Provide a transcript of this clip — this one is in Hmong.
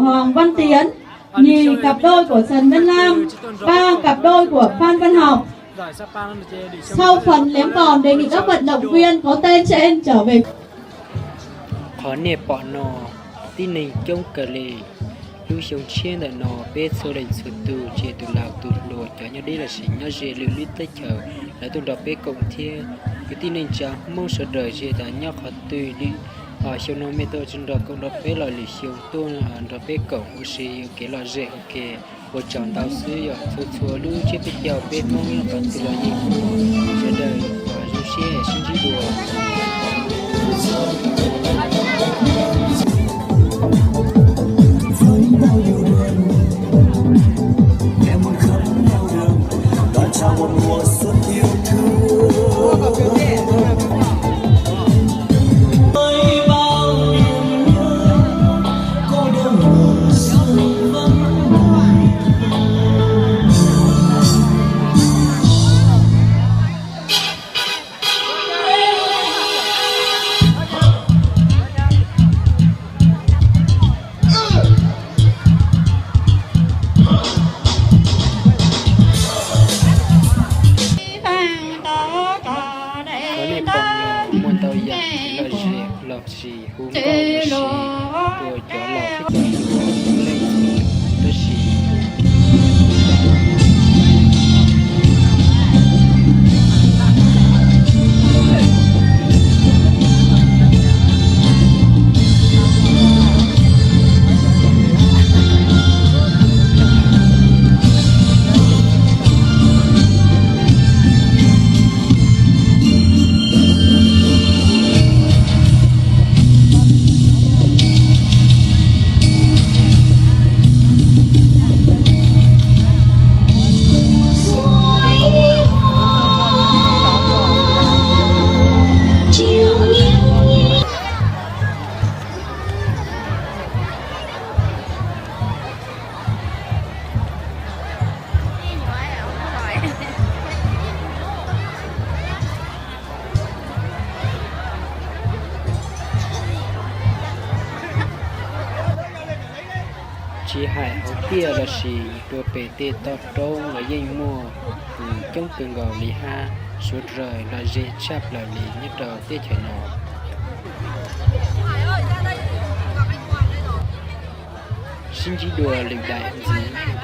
Hoàng Văn Tiến, nhì cặp đôi của Trần Văn Lam, ba cặp đôi của Phan Văn Học. Sau phần ném còn, đề nghị các vận động viên có tên trên trở về. Qhov nej pom no tib neeg coob kawg li. Lub xyoo tshiab ntawm no peb txhua leej txhua tus, tsis hais tus laus tus hluas, cov nyob deb los sis nyob ze lwm lub teb chaws, lawv tuaj nrog peb koom thiab. Kwv tij neej tsa Hmoob sawv daws, tsis hais nyob qhov twg, xyoo no nej tuaj nrog koom nrog peb los lwm xyoo tuaj nrog peb koom ua si, ua kev lom zem ua ke. Ua tsaug ntau xwb, yog txhua txhua lub tsiab peb caug peb Hmoob nyob qhov twg los yeej sawv daws zoo siab sib ntsib dua. Qhov nej pom no muaj ntau yam lom zem los sis hu nkauj los sis tua cov laus thiab cov hluas leej txhua tus, tab sis tsis hais hauv tiaj los sis dua pem tej toj roob los yeej muaj tus coob kawg nkaus li hab, sawv daws lom zem tshaj plaws li nyob rau teb chaws no. Sib ntsib dua lwm daim ntxiv.